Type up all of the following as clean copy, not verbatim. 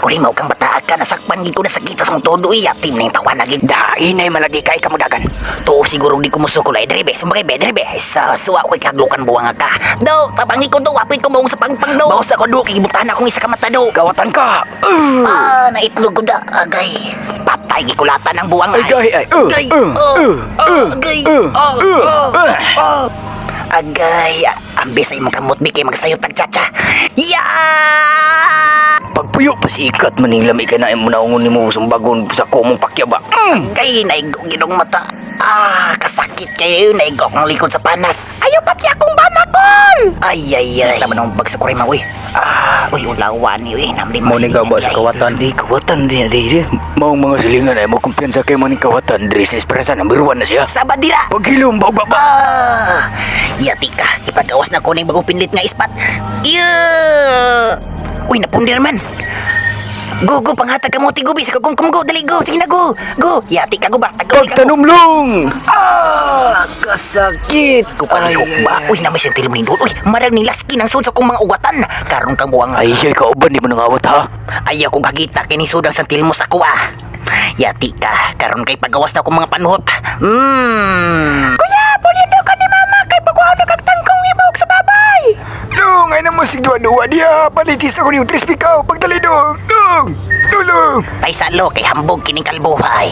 Kurimaw kang bata ka, nasakpan gid ko na sakita sa mong todo, iya team na yung tawa na gid. Dainay malagi kay kamudagan. To siguro di ko musukol ay dribe, sumbagay be dribe. Sa suwa ko kaglukan buwang ka. Do, tabangi ko do, apit ko maong sa pangpang do. Bawas ako do, kay gibutan akong isa ka mata do. Kawatan ka. Ah, naitlog ko da, agay. Patay gikulatan ang buwang Ay, gay, ay, Agay, oh, agay, oh, oh. Agay, ambis sa imong kamot bi kay magsayop tag tsacha. Ya! Pagpuyo pa si ikat maning lami kay na imo naungon nimo sumbagon sa komong pakya ba. Kay naigo ginong mata. Ah, kasakit kayo naigo akong likod sa panas. Ayaw pati akong banakol. Ay ay ay. Tama nang bag sa kurima uy. Ah, uy ulawan ni uy namli Mo ni gaba sa kawatan. Di kawatan di di di. Maong mga silingan ay mo kumpiyansa kay mo ning kawatan diri sa Esperanza number 1 na siya. Sabad dira. Paghilom ba ba ba. Ah, yati ka. Ipagawas na ko ning bagong pinlit nga ispat. Iya. Uy, napundir man. Go, go, panghatag ka mo, tigo, bisa ka kum, go, dali, go, sige na, go, go. Yati ka, go ba, tagaw, ka, go. Pagtanumlong. Ah, kasakit. Kupalihok ba? Uy, namay siyang tilming doon. Uy, marag ni Laskin ang sud sa kong mga ugatan. Karon kang buwang. Ay, ay kauban di mo nangawat ha. Ayaw kong hagita kini sudang sa tilmo sa kuwa. Yati ka, karon kay pagawas na akong mga panuhot. Kuya, pulyon daw ka ni mama kay pagkuha na kag tangkong ibog sa babay. Dong, ay namo sig duwa-duwa diha. Palitis ako ni tres pikaw pagdali dong. Dong, tulong. Tay salo kay hambog kining kalbo ay.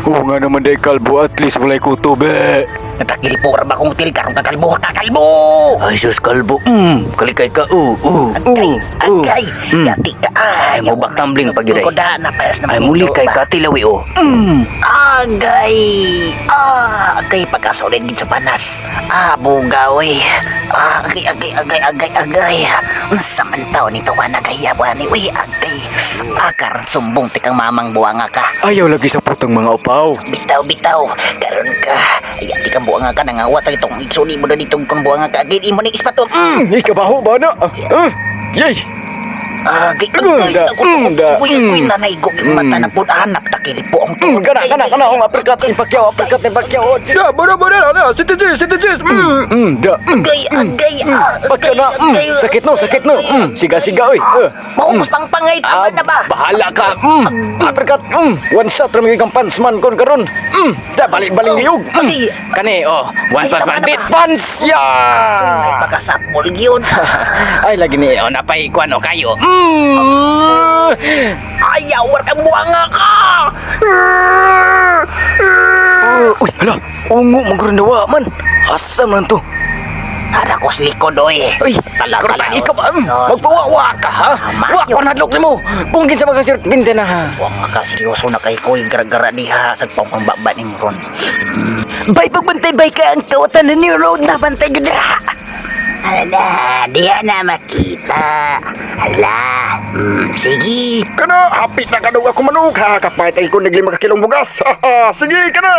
Oo nga naman day kalbo, at least walay kuto be. Natakil po ra ba kong til karon ka kalbo ka kalbo. Ay sus kalbo. Kalikay ka. Agay, agay. Yati ka ay. Ay, mo bak tumbling pag yun, ay. Ko da na pares na Ay muli kay katilawi oh. Agay! Ah, agay pagkasolid gid sa panas. Ah, bugaw eh. Ah, agay, agay, agay, agay, agay. Unsa man taw ni tawa na gaya ni uy, agay. Ah, karon sumbong tikang mamang buwanga ka. Ayaw lagi sa putang mga upaw. Bitaw, bitaw. Karon ka. Ay, di kang buwanga ka nangawat ang itong igsuli mo na ditong kung buwanga ka. Agay, imo ni ispaton. Ikabaho ba na? Ah, yay! Agay, agay. Ako, Da, uy, uy, nanaigog yung mata na po. Hanap, takil po ang Mm, kana, kana, kana. Ang uppercut ni Pacquiao, uppercut ni Pacquiao. Ya, bara, bara, na, CTG, CTG. Da. Agay, agay, ah, Pacquiao na. agay, Sakit no, sakit no. Siga, siga, oy. Mahugos pang pangay, tama na ba? Bahala ka. Uppercut. One shot ra kang punchman kon karon. Da balik baling liog. Agay. Kani oh, one Ay, punch tama man. na Bit ba? punch. Ya. Ay, pagkasapol yun. Ay lagi ni oh napay kuan oh kayo. Ayaw, war kang buwanga ka! Oh, uy, hala. Ungo man nawa man. Asa man to? Ara ko sa likod, oy. Uy, Tala, karutan tala, ikaw ba? oh. Magpawawa ka ha? Tama Wa yun. ko nadlok nimo. Kung kinsa man ka sir pinte na ha. Buwanga ka, seryoso na kay koy. Gara-gara diha sa pangpambaba ni Moron. Bay, pagbantay, bay ka ang kawatan na new road na bantay gudra. Hala, diha na makita. Hala, sige. Kana, hapit na kadog ako manok ha. Kapait ay ko naglima ka kilong bugas. Sige, kana.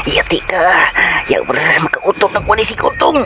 Yati ka. Yaw, para sa makautot na kuha ni si Kutong.